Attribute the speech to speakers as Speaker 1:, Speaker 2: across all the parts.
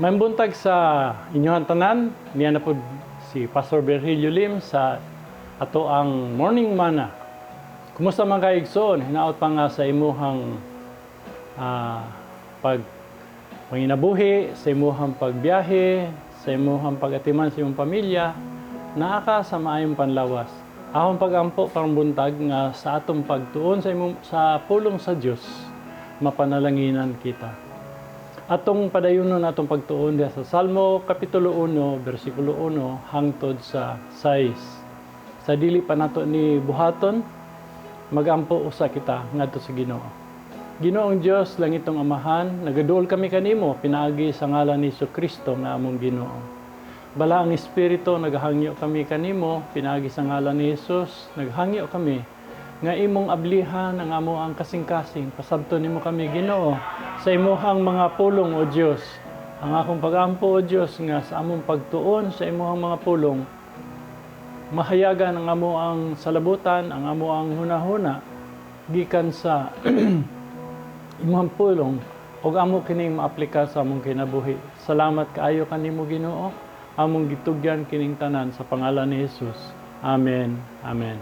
Speaker 1: Maayong buntag sa inyong tanan, niya na po si Pastor Virgilio Lim sa ato ang Morning Manna. Kumusta man kayo, igsoon? Hinaot pa nga sa imuhang pag panginabuhi, sa imuhang pagbiyahe, sa imuhang pag-atiman sa imong pamilya, naa ka sa maayong panlawas. Akong pagampo karong buntag nga sa atong pagtuon sa pulong sa Dios, mapanalanginan kita. Atong padayonon atong pagtuon diha sa Salmo kapitulo 1 bersikulo 1 hangtod sa 6. Sa dili pa nato ni buhaton, magampo usa kita ngadto sa Ginoo. Ginoong Dios, langitong Amahan, nagaduol kami kanimo pinaagi sa ngalan ni Kristo nga among Ginoo. Balaang Espiritu, nagahangyo kami kanimo pinaagi sa ngalan ni Jesus, naghangyo kami nga imong ablihan ang amo ang kasing-kasing. Pasabton nimo kami, Ginoo, sa imuhang mga pulong, O Dios. Ang akong pagampo, O Dios, nga sa among pagtuon sa imuhang mga pulong, mahayagan ang amo ang salabutan, ang amo ang hunahuna gikan sa imuhang pulong ug amo kining maaplika sa among kinabuhi. Salamat kaayo kanimo, Ginoo. Among gitugyan kining tanan sa pangalan ni Jesus. Amen. Amen.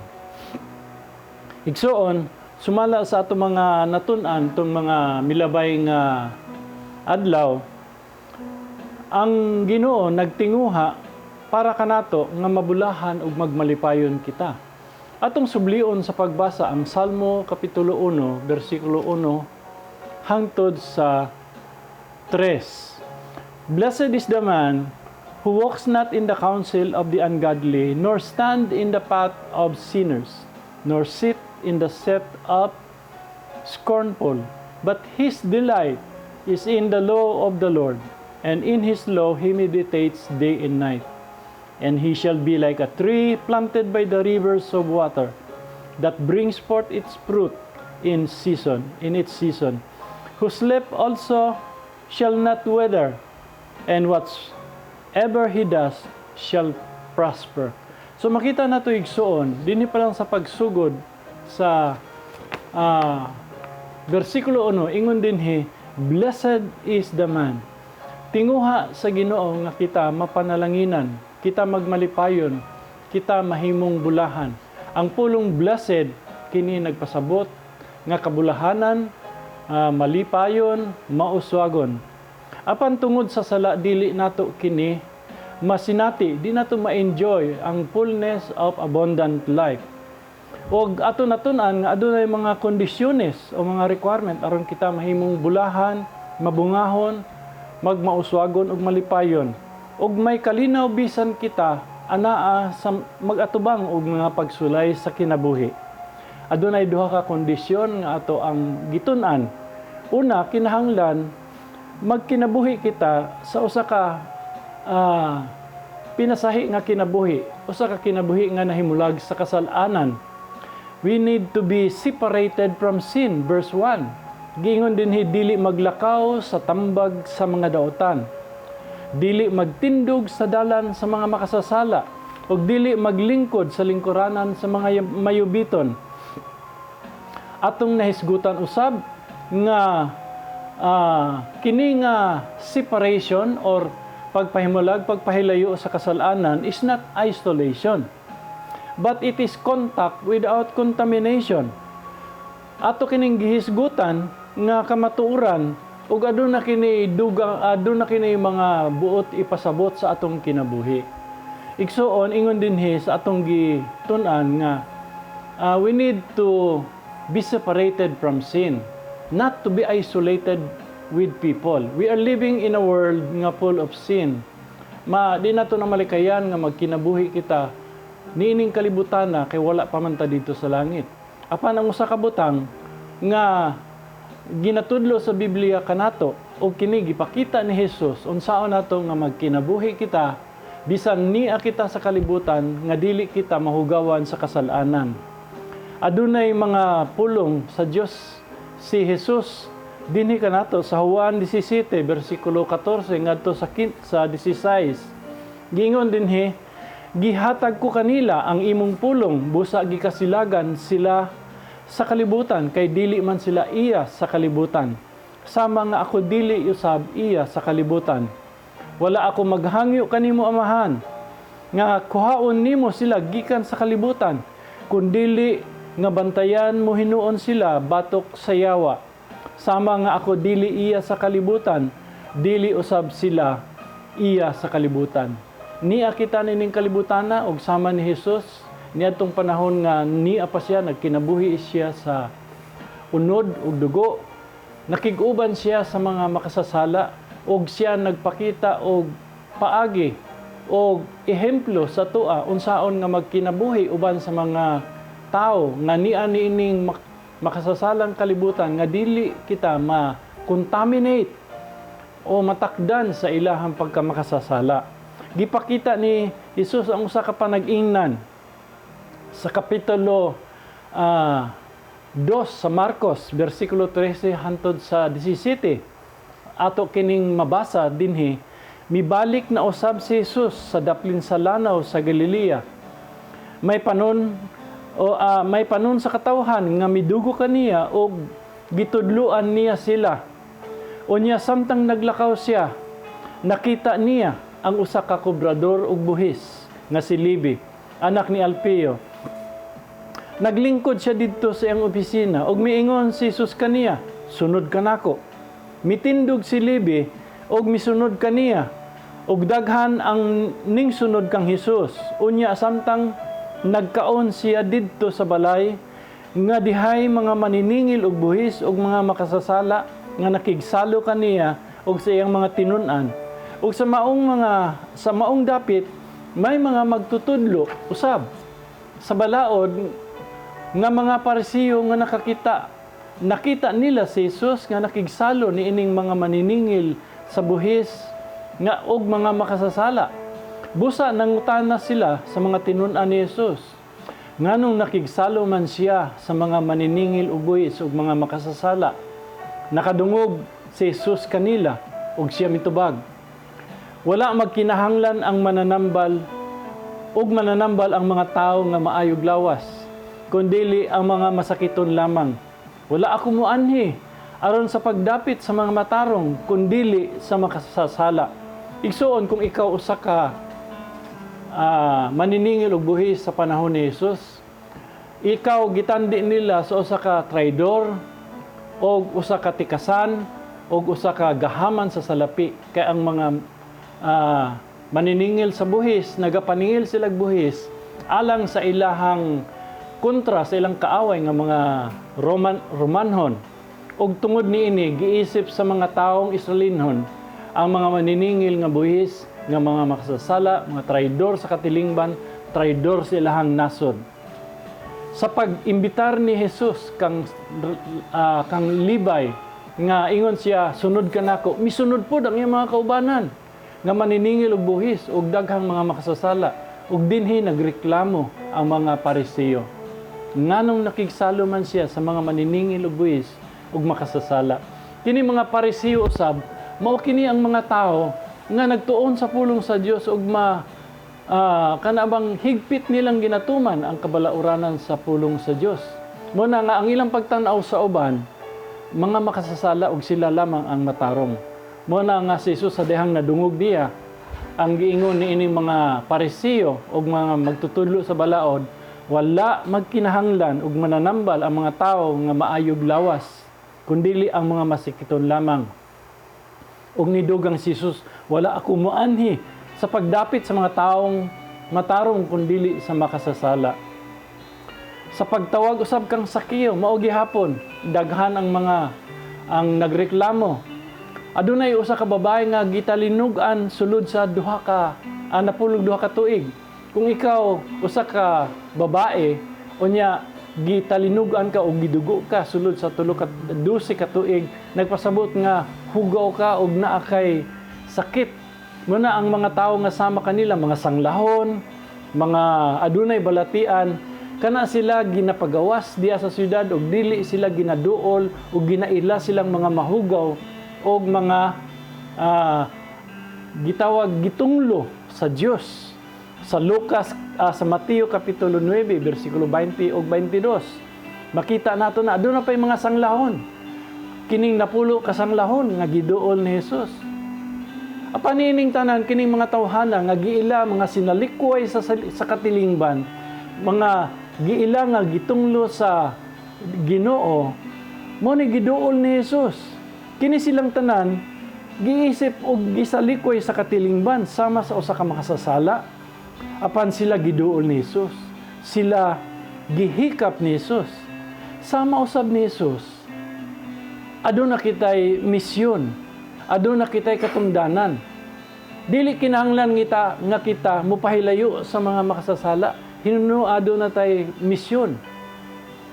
Speaker 1: Igsuon, sumala sa ato mga natun-an tong mga milabay nga adlaw, ang Ginoo nagtinguha para kanato nga mabulahan ug magmalipayon kita. Atong sublion sa pagbasa ang Salmo kapitulo 1 bersikulo 1 hangtod sa 3. Blessed is the man who walks not in the counsel of the ungodly, nor stand in the path of sinners, nor sit in the seat of scornful. But his delight is in the law of the Lord, and in his law he meditates day and night. And he shall be like a tree planted by the rivers of water, that brings forth its fruit in its season, whose leaf also shall not wither, and whatsoever he does shall prosper. So makita nato, igsuon, dinhi pa lang sa pagsugod sa versikulo 1, ingon dinhi, "Blessed is the man." Tinguha sa Ginoo nga kita mapanalanginan, kita magmalipayon, kita mahimong bulahan. Ang pulong "blessed" kini nagpasabot nga kabulahanan, malipayon, mauswagon. Apan tungod sa sala, dili nato kini masinati, di nato ma-enjoy ang fullness of abundant life. Og ato natun-an nga adunay mga kondisyones o mga requirement aron kita mahimong bulahan, mabungahon, magmauswagon ug malipayon. Ug may kalinaw bisan kita anaa sa mag-atubang og mga pagsulay sa kinabuhi. Adunay duha ka kondisyon nga ato ang gitun-an. Una, kinahanglan magkinabuhi kita sa usa ka pinasahi nga kinabuhi, usa ka kinabuhi nga nahimulag sa kasalanan. We need to be separated from sin, verse 1. Giingon dinhi, dili maglakaw sa tambag sa mga dautan. Dili magtindog sa dalan sa mga makasasala ug dili maglingkod sa lingkuranan sa mga mayubiton. Atong nahisgutan usab nga kini nga separation or pagpahimulag, pagpahilayo sa kasalanan is not isolation, but it is contact without contamination. Ato kining gihisgutan nga kamatuoran ug aduna kini dugang, aduna kini mga buot ipasabot sa atong kinabuhi. Igsuon, ingon dinhi sa atong gitun-an nga we need to be separated from sin, not to be isolated with people. We are living in a world nga full of sin. Ma di nato na malikayan nga magkinabuhi kita niining kalibutan na kay wala pa man ta didto sa langit. Apan ang usa ka butang nga ginatudlo sa Biblia kanato ug kini gipakita ni Jesus unsaon nato nga magkinabuhi kita bisan nia kita sa kalibutan nga dili kita mahugawan sa kasalanan. Adunay mga pulong sa Dios si Jesus dinhi kanato sa Juan 17 bersikulo 14 ngadto sa 16. Giingon dinhi, "Gihatag ko kanila ang imong pulong, busa gikasilagan sila sa kalibutan kay dili man sila iya sa kalibutan, sama nga ako dili usab iya sa kalibutan." Wala ako maghangyo kanimo, Amahan, nga kuhaon nimo sila gikan sa kalibutan, kundili nga bantayan mo hinuon sila batok sa yawa. Sama nga ako dili iya sa kalibutan, dili usab sila iya sa kalibutan. Nia kita nining kalibutana, og sama ni Jesus niadtong panahon nga nia pa siya, nagkinabuhi siya sa unod ug dugo, nakig-uban siya sa mga makasasala og siya nagpakita og paagi og ehemplo sa atoa unsaon nga magkinabuhi uban sa mga tao nga nia niining makasasalang kalibutan, nga dili kita ma-contaminate o matakdan sa ilahang pagkamakasasala. Gipakita ni Jesus ang usa ka panag-ingnan sa kapitulo 2 sa Marcos, bersikulo 13 hantod sa 17. Ato kining mabasa dinhi: Mibalik na usab si Jesus sa daplin sa lanaw sa Galilea. May panon sa katawhan nga midugo kaniya og gitudloan niya sila. Unya samtang naglakaw siya, nakita niya ang usa ka kobrador og buhis nga si Levi, anak ni Alpeo. Naglingkod siya didto sa iyang opisina ug miingon si Jesus kaniya, "Sunod ka nako." Mitindog si Levi ug misunod kaniya. Ug daghan ang ningsunod kang Hesus. Unya samtang nagkaon siya didto sa balay, nga dihay mga maniningil og buhis ug mga makasasala nga nakigsalo kaniya ug sa iyang mga tinun-an. Ug sa maong dapit may mga magtutudlo usab sa balaod nga mga Parisiyo nga nakita nila si Jesus nga nakigsalo niining mga maniningil sa buhis nga og mga makasasala. Busa nangutana sila sa mga tinun-an ni Jesus, "Nganong nakigsalo man siya sa mga maniningil og buhis ug mga makasasala?" Nakadungog si Jesus kanila ug siya mitubag, "Wala magkinahanglan ang mananambal ug mananambal ang mga tawo nga maayog lawas, kundili ang mga masakiton lamang. Wala ako muanhi aron sa pagdapit sa mga matarong, kundili sa makasasala." Igsuon, kung ikaw usa ka maniningil og buhis sa panahon ni Jesus, ikaw gitandi nila sa usa ka traidor o usa ka tikasan o usa ka gahaman sa salapi, kay ang mga maniningil sa buhis, nagapaningil sila buhis alang sa ilahang kontra sa ilang kaaway nga mga Romanhon. Ug tungod niini, giisip sa mga taong Israelinhon ang mga maniningil nga buhis nga mga makasasala, mga traidor sa katilingban, traidor sa ilahang nasod. Sa pag-imbitar ni Jesus kang Levi nga ingon siya, "Sunod ka nako," misunod pod ang iyang mga kaubanan nga maniningil og buhis ug daghang mga makasasala, ug dinhi nagreklamo ang mga Pariseo, "Nganong nakigsalo man siya sa mga maniningil og buhis ug makasasala?" Kini mga Pariseo usab, mao kini ang mga tao nga nagtuon sa pulong sa Dios ug ma kana bang higpit nilang ginatuman ang kabalauranan sa pulong sa Dios. Mo na nga ang ilang pagtan-aw sa uban, mga makasasala ug sila lamang ang matarong. Mo na nga si Jesus, sa dihang nadungog niya ang giingon niining mga Pariseo ug mga magtutudlo sa balaod, "Wala magkinahanglan og mananambal ang mga tao nga maayog lawas, kundili ang mga masikiton lamang." Ug nidugang si Jesus, "Wala ako moanhi sa pagdapit sa mga taong matarong, kundili sa makasasala." Sa pagtawag usab kang Sakeo, mao gihapon daghan ang mga ang nagreklamo. Adunay usa ka babae nga gitalinugan sulod sa duha ka napulog 2 ka tuig. Kung ikaw usa ka babae, unya gitalinugan ka o gidugo ka sulod sa 3 ka 12 ka tuig, nagpasabot nga hugaw ka og naa kay sakit. Muna ang mga tawo nga sama kanila, mga sanglahon, mga adunay balatian, kana sila ginapagawas diya sa syudad og dili sila ginaduol og ginaila silang mga mahugaw og mga gitawag gitunglo sa Dios sa Lucas, sa Mateo kapitulo 9 bersikulo 20 ug 22. Makita nato na aduna pay mga sanglahon, kining 10 ka sanglahon nga giduol ni Jesus. Apan ining tanan, kining mga tawhana nga giila mga sinalikway sa katilingban, mga giila nga gitunglo sa Ginoo, mo ni giduol ni Jesus. Kini silang tanan giisip og gisalikway sa katilingban sama sa usa ka makasasala. Apan sila giduol ni Jesus. Sila gihikap ni Jesus. Sama usab ni Jesus, aduna kitay misyon, aduna kitay katungdanan. Dili kinahanglan ngita nga kita mopahilayo sa mga makasasala. Hinuno aduna tay misyon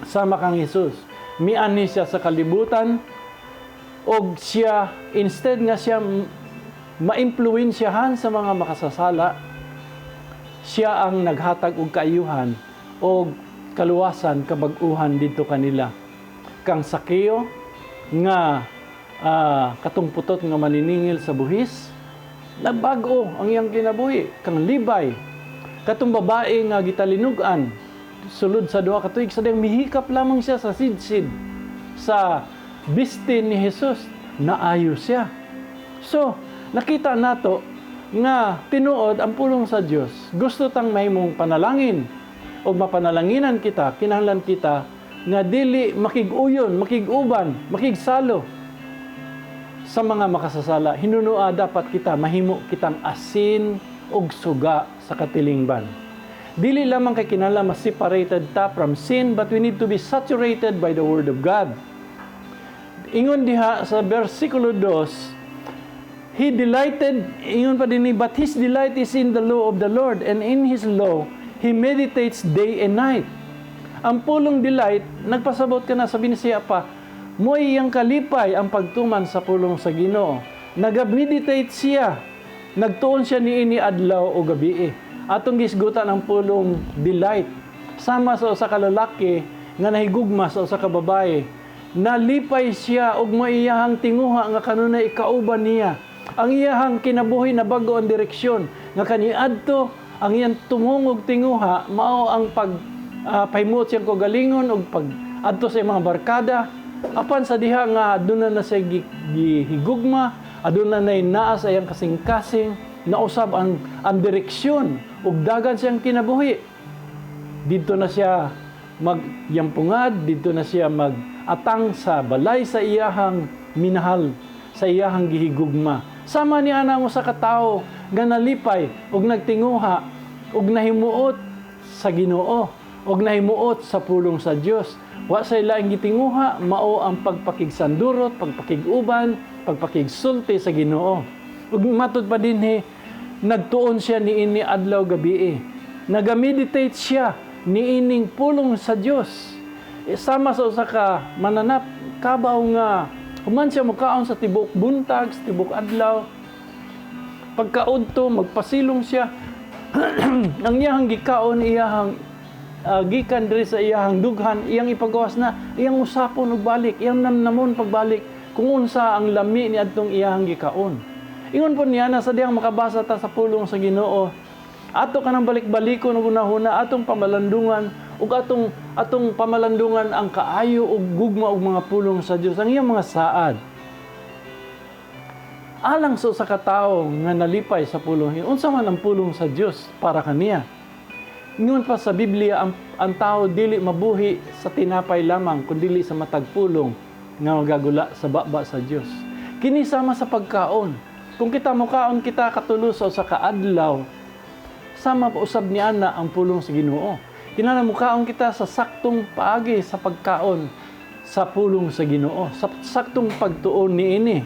Speaker 1: sama kang Jesus. Mianhi siya sa kalibutan og siya, instead nga siya maimpluwensyahan sa mga makasasala, siya ang naghatag og kaayuhan og kaluwasan, kabag-uhan didto kanila. Kang Sakeo nga katong putot nga maniningil sa buhis, nagbago ang iyang kinabuhi. Kang Libay, katong babae nga gitalinugan sulod sa 2 ka tuig sa diyang mihikap lamang siya sa sidsid sa bistin ni Jesus, naayo siya. So, nakita nato nga tinuod ang pulong sa Dios. Gusto tang mahimong panalangin o mapanalanginan kita, kinahanglan kita nga dili makig-uyon, makig-uban, makigsalo sa mga makasasala. Hinunua dapat kita mahimo kitang asin ug suga sa katilingban. Dili lamang kay kinahanglan mas separated ta from sin, but we need to be saturated by the Word of God. Ingon diha sa versikulo 2, He delighted, ingon pa dinhi, "But his delight is in the law of the Lord, and in his law he meditates day and night." Ang pulong "delight", nagpasabot ka na sa Binisaya pa, mo'y iyang kalipay ang pagtuman sa pulong sa Ginoo. Naga-meditate siya. Nagtuon siya niini adlaw o gabi. Atong gisgutan ang pulong "delight". Sama sa usa ka lalaki nga nahigugma sa usa ka babae. Nalipay siya og maiyahang tinguha nga kanunay ikauban niya. Ang iyahang kinabuhi na bago ang direksyon nga kaniadto ang iyang tumong og tinguha mao ang pag pahimuot siyang kaugalingon og pag adto sa iyang mga barkada. Apan sa diha nga aduna na siya gihigugma, aduna na naa sa iyang kasing-kasing, nausab ang direksyon ug dagan siyang kinabuhi. Didto na siya magyampungad, didto na siya mag-atang sa balay sa iyahang minahal, sa iyahang gihigugma. Sama ni ana ang usa ka tawo nga nalipay ug nagtinguha ug nahimuot sa Ginoo ug nahimuot sa pulong sa Dios. Wa say laing gitinguha, mao ang pagpakigsandurot, pagpakig-uban, pagpakigsulti sa Ginoo. Ug matud pa dinhi, nagtuon siya niini adlaw gabi. Nagameditate siya niining pulong sa Dios. E, sama sa usa ka mananap, kabaw nga human siya mukaon sa tibuok buntag, sa tibuok adlaw. Pagkaudto, magpasilong siya. Ang iyahang gikaon, iyahang gikan diri sa iyahang dughan, iyang ipagawas na, iyang usapon og balik, iyang namnamon pagbalik kung unsa ang lami ni adtong iyahang gikaon. Ingon po niya na sa diyang makabasa ta sa pulong sa Ginoo, ato kanang balik-balikon og hunahuna, atong pamalandungan ug atong pamalandungan ang kaayo ug gugma ug mga pulong sa Dios, ang iyang mga saad. Alang sa usa ka tawo nga nalipay sa pulong, unsa man ang pulong sa Dios para kaniya? Ingon pa sa Biblia, ang tao dili mabuhi sa tinapay lamang kundi sa matag pulong nga magagula sa baba sa Dios. Kini sama sa pagkaon. Kung kita mukaon kita katulo sa usa ka adlaw, sama pa usab ni ana ang pulong sa Ginoo. Kinahanglan mukaon kita sa saktong paagi sa pagkaon sa pulong sa Ginoo, sa saktong pagtuon niini.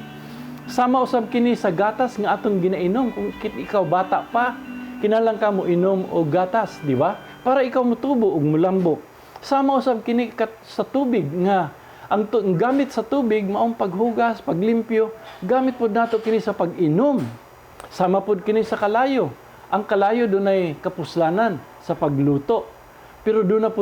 Speaker 1: Sama usab kini sa gatas nga atong ginainom. Kung ikaw bata pa, kinahanglan ka mo inom og gatas, di ba? Para ikaw motubo ug mulambok. Sama usab kini sa tubig nga ang gamit sa tubig maong paghugas, paglimpyo, gamit pod nato kini sa pag-inom. Sama pod kini sa kalayo. Ang kalayo dunay kapuslanan sa pagluto. Pero doon na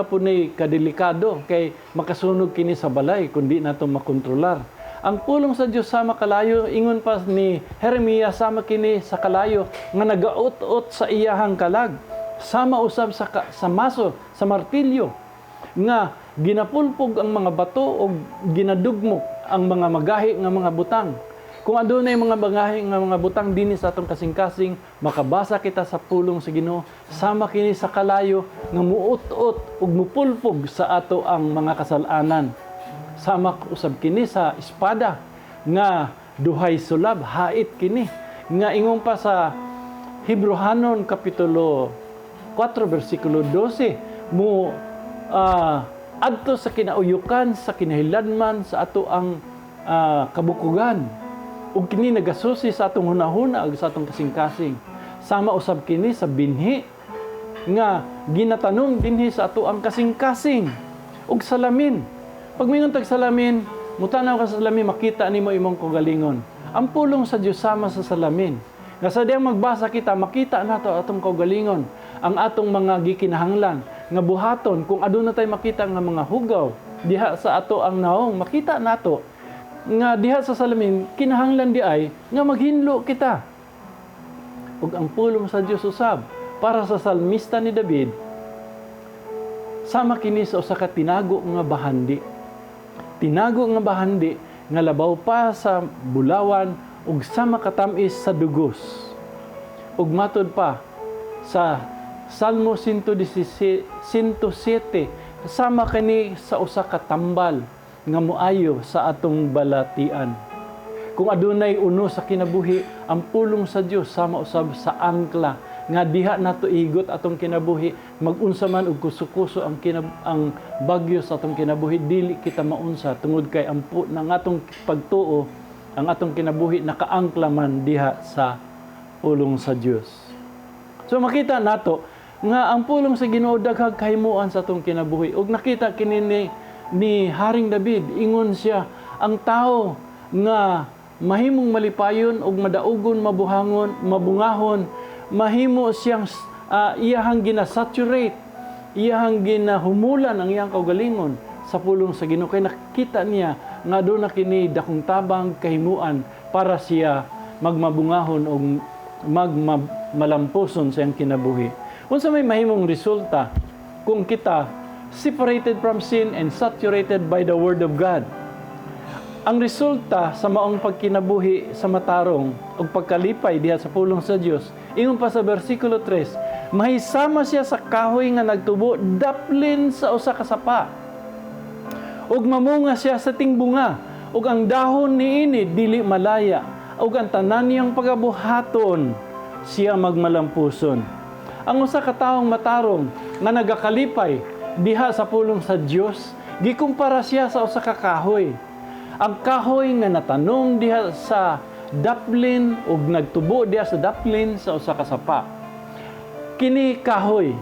Speaker 1: pod ni kadelikado kay makasunog kini sa balay kung di nato makontrolar. Ang pulong sa Dios sama kalayo, ingon pa ni Jeremias, sama kini sa kalayo nga nagaut-ot sa iyahang kalag. Sama usab sa maso, sa martilyo nga ginapulpog ang mga bato o ginadugmok ang mga magahi nga mga butang. Kung adunay mga bangahi nga mga butang dinhi sa atong kasing-kasing, makabasa kita sa pulong sa Ginoo, sama kini sa kalayo nga muut-ot ug mupulpog sa ato ang mga kasalanan. Sama usab kini sa espada nga duhay sulab, hait kini. Nga ingon pa sa Hebrohanon kapitulo 4 bersikulo 12 mo adto sa kinauyukan sa kinahiladman sa ato ang kabukugan, ug kini nagasusi sa atong hunahuna ug sa atong kasing-kasing. Sama usab kini sa binhi nga ginatanom dinhi sa ato ang kasing-kasing ug salamin. Pag mingon tag salamin, mutanaw ka sa salamin, makita nimo imong kaugalingon. Ang pulong sa Dios sama sa salamin. Nga sa diyang magbasa kita, makita nato atong kaugalingon, ang atong mga gikinahanglan nga buhaton. Kung aduna tay makita nga mga hugaw diha sa ato ang naong, makita nato nga diha sa salamin kinahanglan di ay nga maghinlo kita. Ug ang pulong sa Dios usab para sa salmista ni David, sama kini sa usa ka tinago nga bahandi. Tinago nga bahandi nga labaw pa sa bulawan ug sama katam-is sa dugos. Ug matud pa sa Salmo 117, 107, sama kini sa usa ka tambal nga moayo sa atong balatian. Kung adunay uno sa kinabuhi, ang pulong sa Dios sama usab sa angkla nga diha nato igot atong kinabuhi. Magunsa man og kuso-kuso ang bagyo sa atong kinabuhi, dili kita maunsa tungod kay ang ng atong pagtuo, ang atong kinabuhi nakaangkla man diha sa pulong sa Dios. So makita nato nga ang pulong sa Ginoo daghang kahimuan sa atong kinabuhi, ug nakita kini ni Haring David. Ingon siya, ang tao nga mahimong malipayon ug madaugon, mabuhangon, mabungahon, mahimo siyang iyahang gina-saturate, iyahang ginahumulan ang iyang kaugalingon sa pulong sa Ginoo, kay nakita niya nga aduna kini dakong tabang, kahimuan para siya magmabungahon og magmalampuson sa iyang kinabuhi. Unsa may mahimong resulta kung kita separated from sin and saturated by the Word of God? Ang resulta sa maong pagkinabuhi sa matarong ug pagkalipay diha sa pulong sa Dios, ingon pa sa bersikulo 3, mahisama siya sa kahoy nga nagtubo daplin sa usa ka sapa. Ug mamunga siya sa tingbunga, ug ang dahon niini dili malaya, ug ang tanan niyang pagabuhaton siya magmalampuson. Ang usa ka taong matarong nga nagakalipay diha sa pulong sa Dios, gikumpara siya sa usa ka kahoy. Ang kahoy nga natanom diha sa daplin ug nagtubo diha sa daplin sa usa ka sapa. Kini kahoy,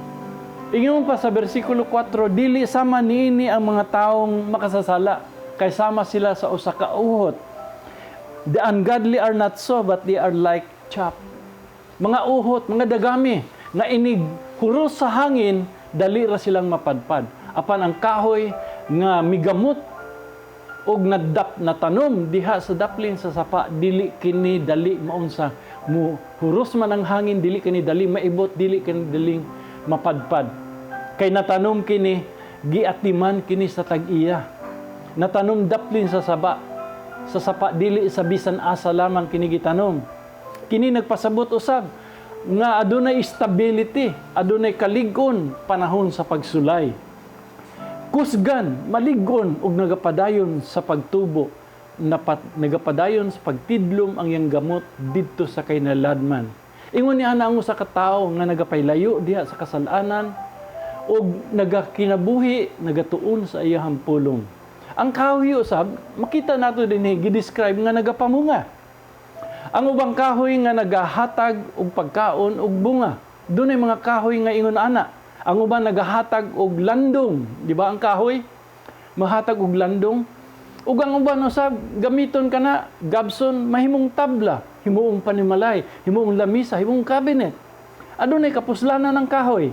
Speaker 1: ingon pa sa bersikulo 4, dili sama niini ang mga taong makasasala, kay sama sila sa usa ka uhot. The ungodly are not so, but they are like chaff. Mga uhot, mga dagami, nga inig huros sa hangin, dali ra silang mapadpad. Apan ang kahoy nga migamot og nadap natanom diha sa daplin sa sapa, dili kini dali maunsa. Mu huros man ang hangin, dili kini dali maibot, dili kini daling mapadpad. Kay natanom kini, giatiman kini sa tag-iya. Natanom daplin sa sapa, dili sa bisan asa lamang kini gitanom. Kini nagpasabot usab nga adunay stability, adunay kalig-on panahon sa pagsulay. Kusgan, malig-on ug nagapadayon sa pagtubo, nagapadayon sa pagtidlom ang iyang gamot didto sa kainaladman. Ingon niya na ang usa ka tawo nga nagapaylayo diha sa kasalanan ug nagakinabuhi nagatuon sa iyang pulong. Ang kahoy usab, makita nato dinhi gi-describe nga nagapamunga. Ang ubang kahoy nga nagahatag og pagkaon ug bunga. Dunay mga kahoy nga ingon ana. Ang uban nagahatag og landong, di ba ang kahoy? Mahatag og landong. Ug ang uban usab gamiton kana gabson, mahimong tabla, himuong panimalay, himuong lamisa, himuong cabinet. Adunay kapuslanan ng kahoy.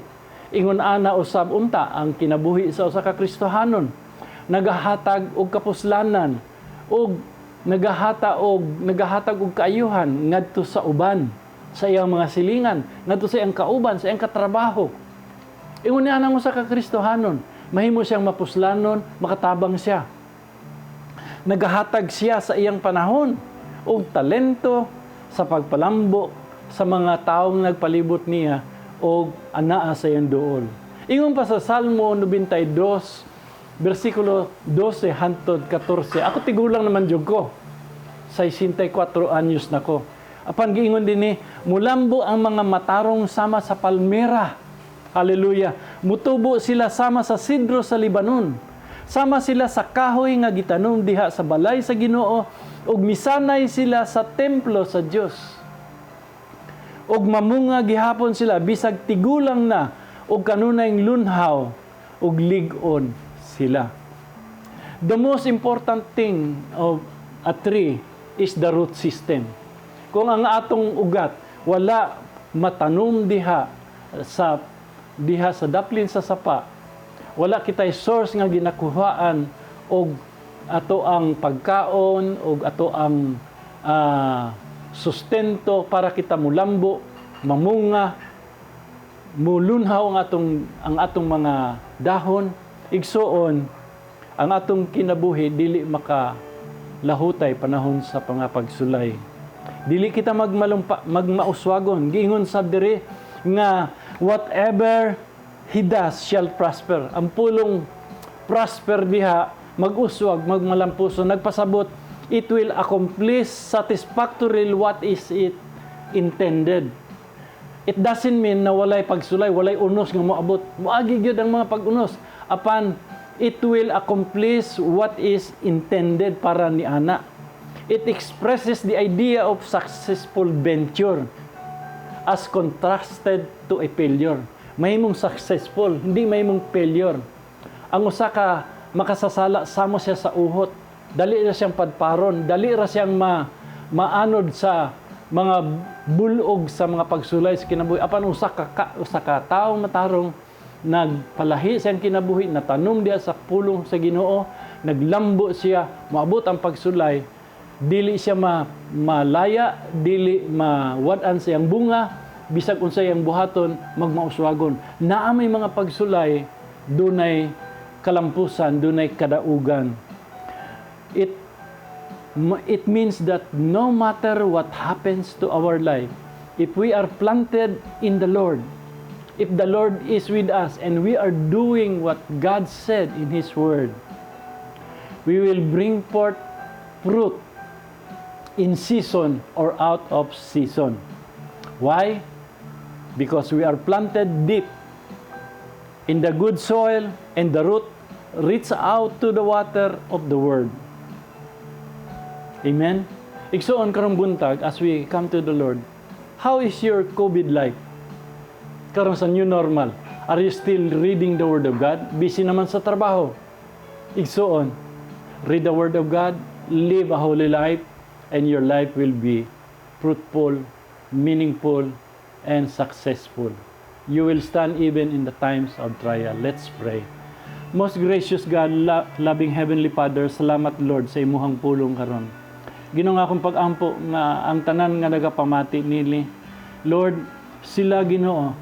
Speaker 1: Ingon ana usab unta ang kinabuhi sa usa ka Kristohanon. Nagahatag og kapuslanan ug nagahatag og kaayuhan ngadto sa uban, sa iyang mga silingan, ngadto sa iyang kauban, sa iyang katrabaho. Ingon niya ang usa ka Kristohanon, mahimo siyang mapuslanon, makatabang siya. Nagahatag siya sa iyang panahon. ug talento sa pagpalambo sa mga taong nagpalibot niya og anaa sa iyang duol. Ingon pa sa Salmo 92 bersikulo 12 hantod 14. Ako, tigulang naman jud ko. 64 anyos na ko. Apan giingon dinhi, mulambo ang mga matarong sama sa palmera. Hallelujah. Mutubo sila sama sa sidro sa Libanon. Sama sila sa kahoy nga gitanom diha sa balay sa Ginoo ug misanay sila sa templo sa Dios. Ug mamunga gihapon sila bisag tigulang na ug kanunay lunhaw ug lig-on sila. The most important thing of a tree is the root system. Kung ang atong ugat wala matanom diha sa daplin sa sapa, wala kitay source nga ginakuhaan og ato ang pagkaon og ato ang sustento para kita mulambo, mamunga, mulunhaw ang atong mga dahon, igsuon, ang atong kinabuhi dili maka lahutay panahon sa mga pagsulay. Dili kita magmalumpa, magmauswagon. Giingon sa diri nga whatever he does shall prosper. Ang pulong prosper diha, mag-uswag, magmalampuso, nagpasabot, it will accomplish satisfactorily what is it intended. It doesn't mean na walay pagsulay, walay unos nga moabot. Moagi gyud ang mga pag-unos. Apan it will accomplish what is intended para ni ana. It expresses the idea of successful venture as contrasted to a failure. Mahimong successful, hindi mahimong failure. Ang usa ka makasasala, samo siya sa uhot. Dali ra siyang padparon, dali ra siyang maanod sa mga bulog sa mga pagsulay sa kinabuhi. Apan usa ka tawo matarong, nagpalahi siyang kinabuhi, natanom diha sa pulong sa Ginoo, naglambo siya, moabot ang pagsulay, dili siya malaya, dili mawad-an siyang bunga, bisag unsay ang buhaton, magmauswagon. Naa may mga pagsulay, dunay kalampusan, dunay kadaugan. It means that no matter what happens to our life, if we are planted in the Lord, if the Lord is with us and we are doing what God said in His Word, we will bring forth fruit in season or out of season. Why? Because we are planted deep in the good soil and the root reach out to the water of the Word. Amen? Igsuon, karong buntag, as we come to the Lord, how is your COVID life? Karon sa new normal, are you still reading the Word of God? Busy naman sa trabaho. Igsuon, read the Word of God, live a holy life, and your life will be fruitful, meaningful, and successful. You will stand even in the times of trial. Let's pray. Most gracious God, loving Heavenly Father, salamat, Lord, sa imuhang pulong karon. Ginoo, akong pag-ampo nga ang tanan nga nagapamati nili. Lord, sila, Ginoo,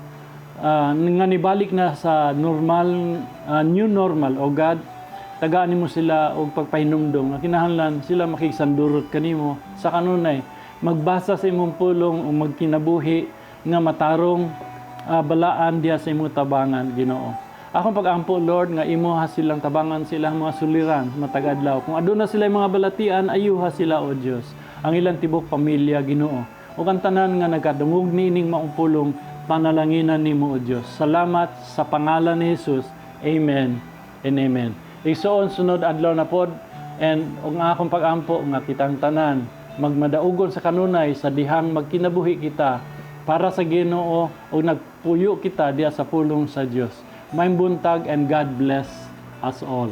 Speaker 1: nga nibalik na sa normal, new normal, O God, tagaan nimo sila og pagpahinumdom nga kinahanglan sila makigsandurot kanimo sa kanunay, magbasa sa imong pulong ug magkinabuhi nga matarong, balaan diha sa imong tabangan, Ginoo. Akong pag-ampo, Lord, nga imo ha silang tabangan silang mga suliran matag adlaw. Kung aduna sila mga balatian, ayuha sila, O Dios. Ang ilang tibok pamilya, Ginoo. Ug ang tanan nga nagkadungog niining maong pulong, panalanginan nimo, O Dios. Salamat sa pangalan ni Jesus. Amen and amen. Igsuon, sunod adlaw na pod and ug ang akong pag-ampo nga kitang tanan magmadaugon sa kanunay sa dihang magkinabuhi kita para sa Ginoo ug nagpuyo kita diha sa pulong sa Dios. Maayong buntag and God bless us all.